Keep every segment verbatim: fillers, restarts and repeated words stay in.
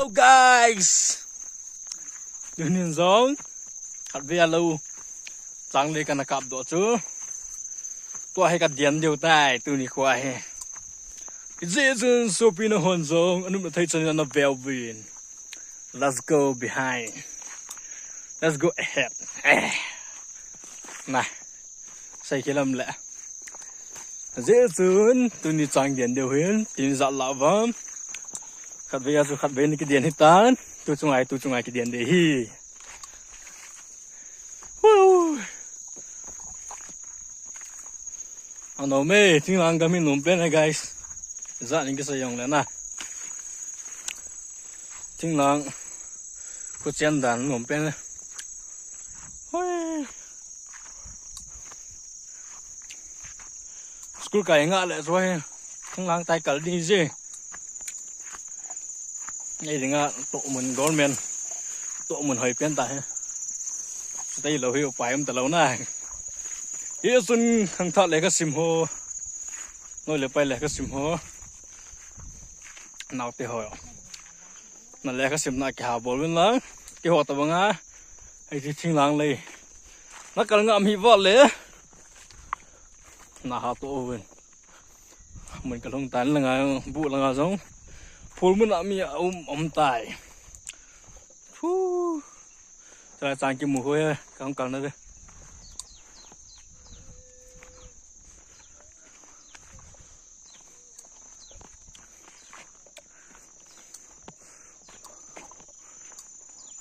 Guys, tunin jong khatvei a lou chang le kana kap doh chu. Tua hi ka dian diu tai tuni khoa hi. Ijeh chun sopi nahon jong anop na thei chan in ana veu vin. Let's go behind. Let's go ahead. Eh. Na. Sei kilam le. Ijeh chun tuni chang dian diu hin tin jat la vam. Khatvei a chu khatvei ni kidian hi tan. Tu chunga hi tu chunga kidian de hi. Woo! Ano me, thinglhang gam hi nom pen e, guys. Jat ning kisei jong le na. Thinglhang khu chen dan nom pen e. Hoi. School kai nga le chu hi. Thinglhang tai kal di je. Ei dinga tohmun government tohmun hoi pen ta hi. Chuti lou hi upai um ta lou na. Hi sun khangthah lekha sim ho. Noi le pai lekha sim ho. Naote ho. Na lekha simna kiha bol uvin lang. Kiho ta banga. Ei ti thinglhang lei. Na kal ngam hi val le. Na ha to uvin. Mun ka lhung tan langa, bu langa jong. Phul mun a mi a um, um tai. Thu. Cha chang kimu ho he, ka hung kal na ve.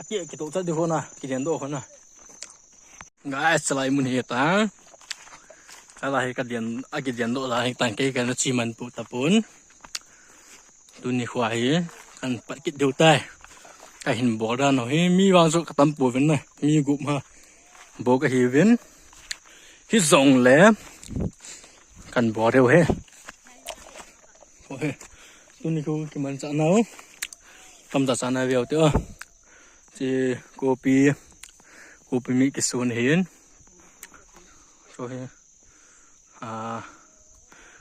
Aki, aki to cha di ho na, kidian doh ho na. Guys, chalai mun hi ta. Chalai hi ka dian, a kidian doh la hi tang kei ka na chi man pu ta pun. Tuni khoa hi, kan pat kit diu tai. Ka hin bol dan ho hi, mi vang chu ka tam pu vin na. Mi gup ha. Bol ka hi vin. Hi jong le. Kan bol diu he. Ho he. Tuni khu kiman cha nau. Tam cha cha na veu te o. Chi kopi. Kopi mi kisun hin. So he. Ah,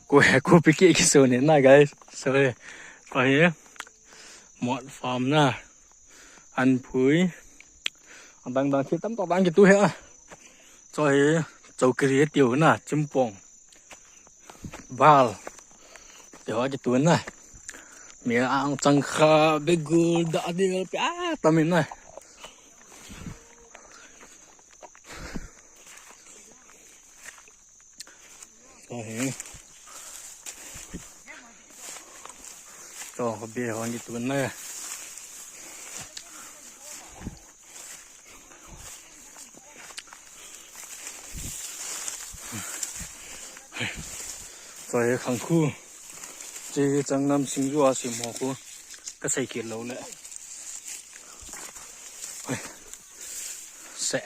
ko, kopi ki, kisun hin na, guys. So he. Ko he. Mot farm na. An phui. Adang dang ki tam to dang kitu he. So he. Chokri tiu na, chimpong. Bal. Te ho kitu na. Mi ang chang kha begul da dil pe a tam in na. Ka he. To ho be ho kitu na. Choi khang khu. Chi chang nam sing ju a sim ho khu. Ka sei kit lou le. Hoi. Se.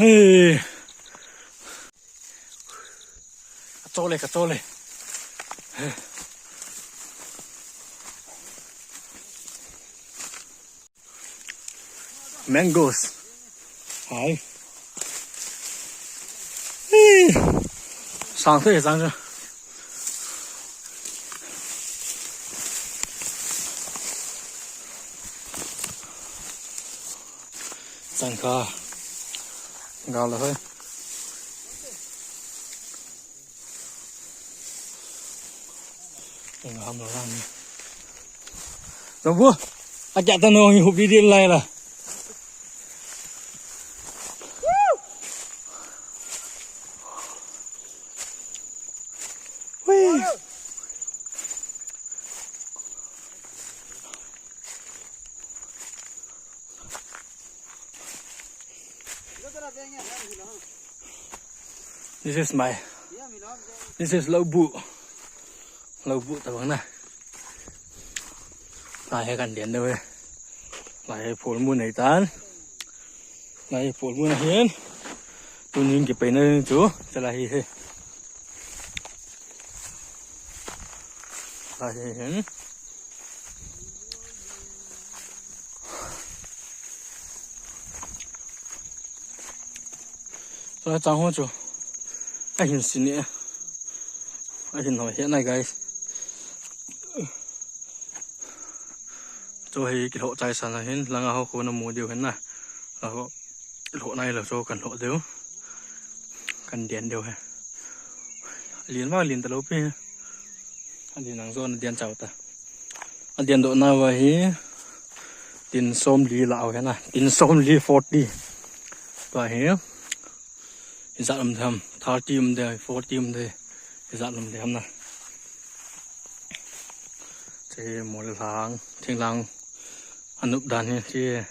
Hey. Ka chole, ka chole. Mangoes. Hai. Hey. Sang thei sang chu. Chang kha. Gal le hoi. Eng ham lo lang. Jong bu. A kya ta no hi hubi dil lai la. Hui. This is my, this is Loubu. Loubu tabang na. Lai hi kan dian diu ve. Lai hi phul mun nei tan. Lai hi phul mun hin. Tunin kipai na chu. Chalai hi he. Lai hi hin. Chua chang ho chu. Ahin sin e. Ahin ho he na, guys. Chu hi kilhoh chai san ahin, langa ho khu namu diu hin na. Aho, lhoh nai lou chu kan lhoh diu. Kan den diu hi. Lien ma lien ta lou pi. Alien nang jo na den chau ta. Adian doh nauva hi tin somli lah u hi na. Tin somli forty. Tua hi. Ijat um dem, thirty um de, forty um de. Ijat um dem na. Che mol lang, thing lang. Anup dan hi che.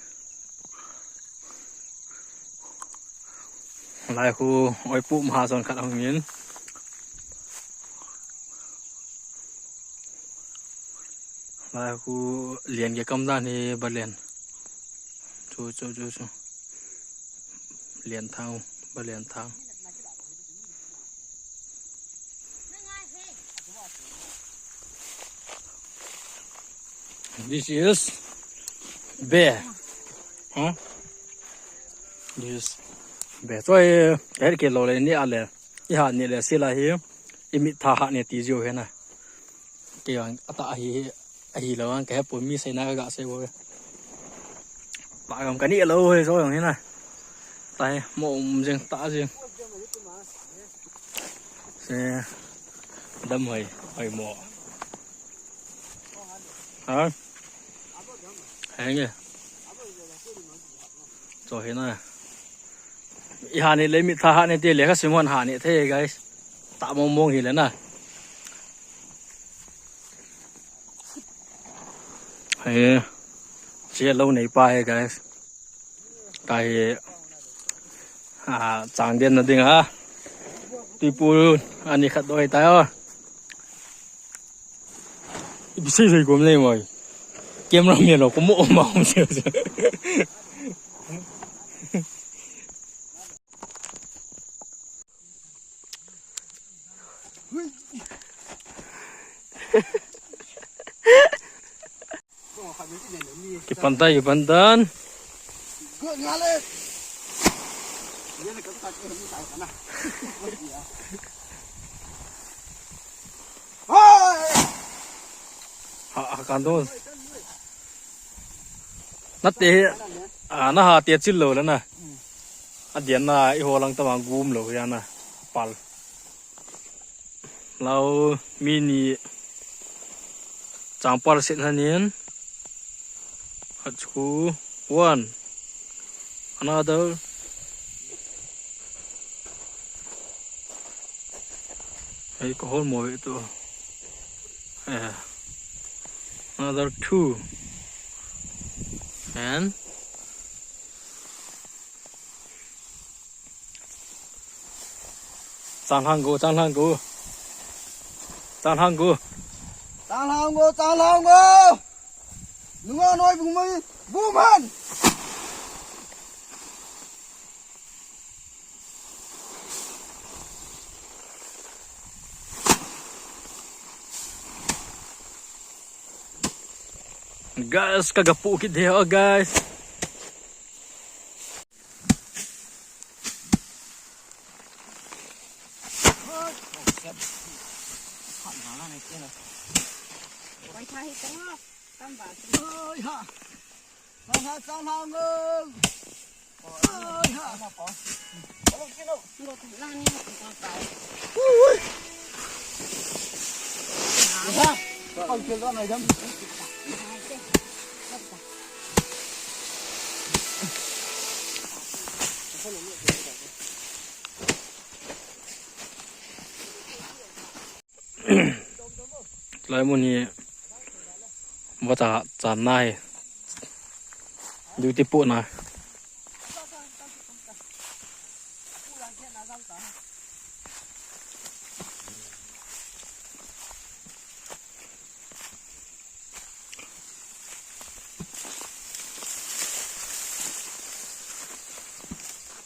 Lai khu oipu mahajon khat ahung in. Lai khu lian ge kam dan hi balen. Chu, chu, chu, chu. Lian thang, balen thang. This is bear. Huh? This is bear. Choi, eh, ke lo le ni ale. I ha ni le sila hi. I mit tha ha ni ti jiu he na. Ke ang ata hi. Ahi lo ang ka hepon mi seina ka ga sei bo. Pa gam ka ni lo he so jong hi na. Tai mo um jeng ta jeng. Se dam hoi hoi mo. Ha? Henge. Cho hi na. I ha ni le mi tha ha ni te le ka simon ha ni the guys. Ta mong mong hi le na. He, che lo nei pa he, guys. Ka hi, ah, chang den na ding ha. Tuipu ani khat doi ta yo. Ipi sei sei kom nei moi. Camera man lo ko mo ma mo se. Kipan tan, kipan tan. Ha, ha, kan tu. Na te, ah, na ha te chil lo le na. Adian na i ho lang ta mang gum lo ya na. Pal. Lao mi ni chang pal sit hanin. Khat chu one. Another. Hey, ka hol mo ve tu. Eh. Another two. And Chang hang go, chang hang go. Chang hang go. Chang hang go, chang hang go. Nunga noi bung mai, bung man. Guys, ka gapu kit de ho, guys. Lai mun hi vacha chan na hi. Duty po na.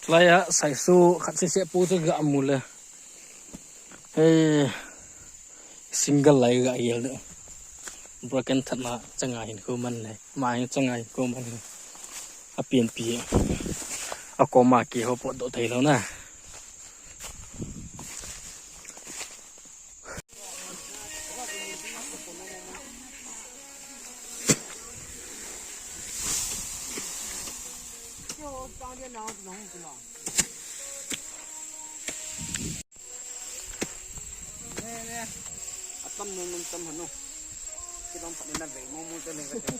Lai a, saiso khat sese pu chu ga mu le. Hei, single lai ga yel de. Broken that na changa hin ko man le. Ma hin changa hin ko man le. A pian pi. A ko ma ki ho po do thei lo na. Atam nung nung tam hanu. Kidong pati na vei mo mo te leng ka te.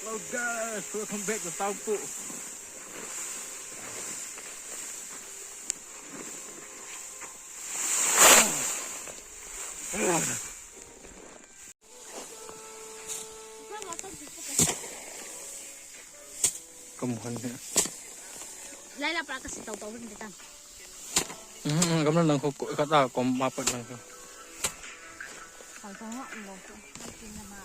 Hello guys, welcome back to Taopu. Kamu han he. Lai la pra kasi tau tau hin tan. Hmm, kamu lang ko kata kom mapat lang ko. Tau tau ha lo ko. Kin na ma.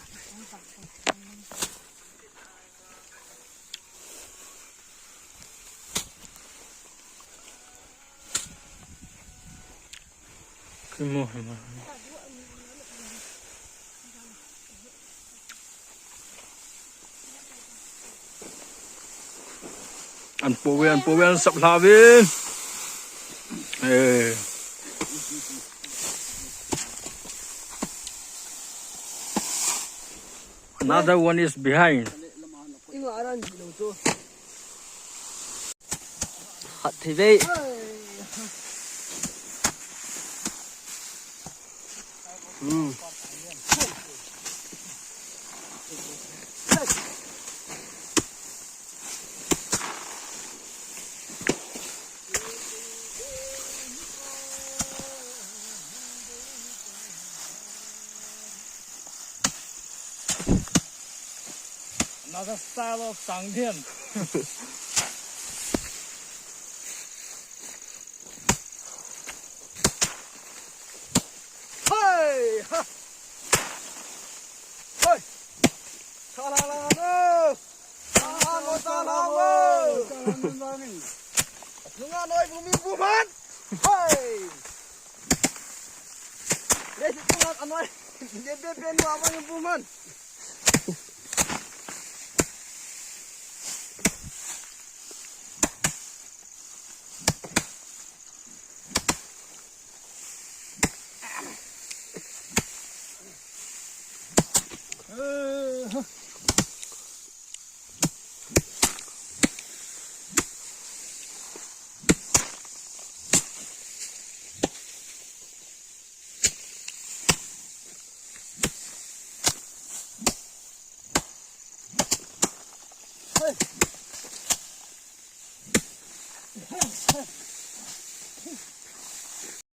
Kimo hema. An po ve, an po ve, an sap hla ve. Eh. Another one is behind. Hat thei ve. Hmm. Another style of Sangdian. Hey! Ha! Hey! Chala la no! Chala no, chala no! Nunga noi bumi buman! Hey! Lesi tungan anoi. Dia be be no ama yung buman.